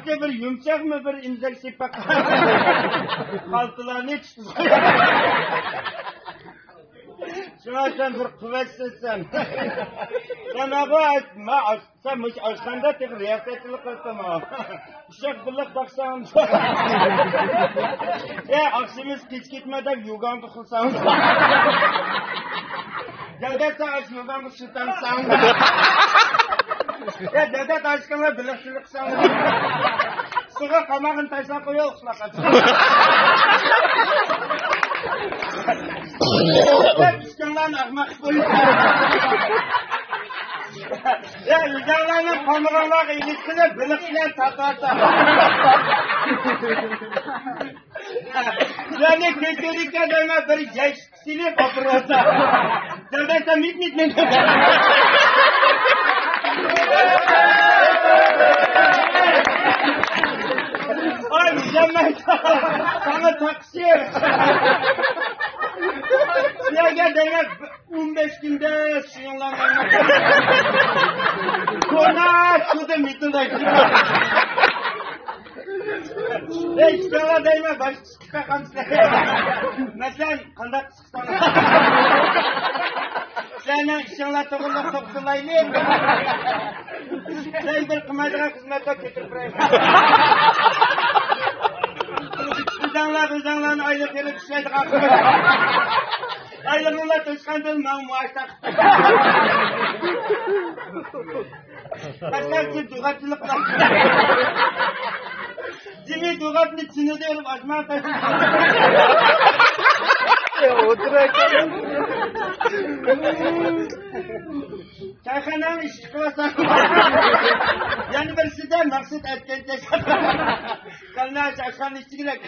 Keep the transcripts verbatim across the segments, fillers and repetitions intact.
بىر يۇمشاقمۇ، بىر ئىنجەكسىيە پەقەت. خالتىلارنى تۇتۇپ. شۇڭا سەن بىر قۇۋۋەتسىز سەن. سەن ئاغۇ، ما، سەن مۇشۇ ئاشخانىدا تېخى رىياسەتچىلىك قىلساڭ، ئۇششاق بېلىق باقساڭ. ئە، ئاخشىمىز كېچە كەتمە دەپ يوگاڭدا قىلساڭ. دەۋدەت، سەن ئاشۇ يوگاڭدا شۇ تانساڭ. ئە، دەۋدەت، ئاشقىنلا بېلىقچىلىق قىلساڭ. سۇغا قاماقنى تاشلاپ قويۇپ ئۇخلاپ قالساڭ. ئىككىڭلارنى ئەخمەق قىلىپ قويۇپ. يا، ئۆزۈڭلارنىڭ قامىقىڭلارغا ئېلىشسىلەر، بېلىق بىلەن تارتىۋاتسا. يەنى كۆتۈرۈككە دەيمەن، بىر يەش سېلىپ ئاپىرىۋاتسا. دەۋدەت، سەن مىت، مىت، مىت. ئاي، مۇزەممەت. ساڭا تاقىشىپ. سىلەرگە دەيمەن، ئون بەش كۈندە سۈيۈڭلارنى. كونا سۇدا مىتىلدايدۇ. ئەي، ئىككىڭلار دەيمەن، باشقا چىقىپ قالغانسىلەر. مەسىلەن، قانداق چىقساڭلار. سىلەرنىڭ ئىشىڭلار توغرىلىق توختىلايلى. سەن بىر قىلمايدىغان خىزمەتلەر كۆتۈرۈپ بېرەيمەن. ئۆزۈڭلار، ئۆزۈڭلارنى ئايلىق يېرى چۈشلەيدىغان خىزمەت. ئايلىقىڭلار توشقاندىن ماڭا مائاش تاق. باشقا كىم دۇغاتچىلىق قىلار؟ جىمى دۇغاتنى چىنىدە ئېلىپ ئاچما. ئولتۇر ئەكەن. چايخانىنى ئىشقا قىلىۋاتساڭ. يەنە بىرسىدە مەقسەت ئەتكەنچە. قالماي ئاشخانىنى ئىچىگىلەك.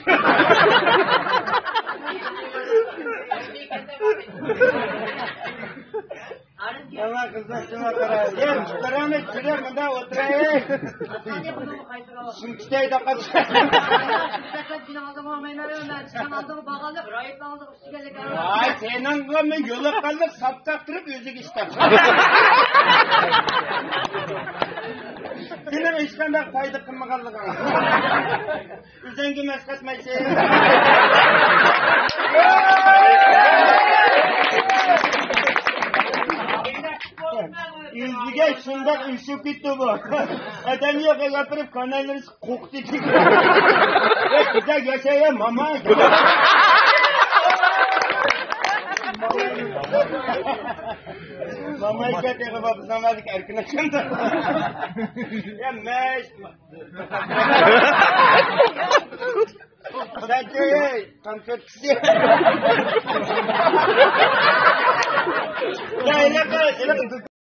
يامان خىزمەت قىلىۋاتىدۇ. يەر، قارامەت، كىرە، مۇندا ئولتۇراي. شۇم كىتەي داقاپ. ۋاي، سېنىڭغا مەن يولۇققانلىق ساپ تاقتۇرۇپ ئۆزىگە ئىش تاپتىم. سېنىڭ ھېچقانداق پايدا قىلمىغانلىقىڭ. ئۆزۈڭگە مەس قاتمايسەن. ئۆزىگە شۇنداق ئۈشۈپ كېتىپتۇ بۇ. ئادەم يوق، ئاپىرىپ كانايلىرى قوقۇتۇپ. بىزدە ياشايا ماما. ماما ئىكەن تېخى بۇ بىزنىڭ نەدىكى ئەركىن ئاكام. يا مەش. سەن كۆي، كونفېت كىشى. يا، ھېلىقى، ھېلىقى.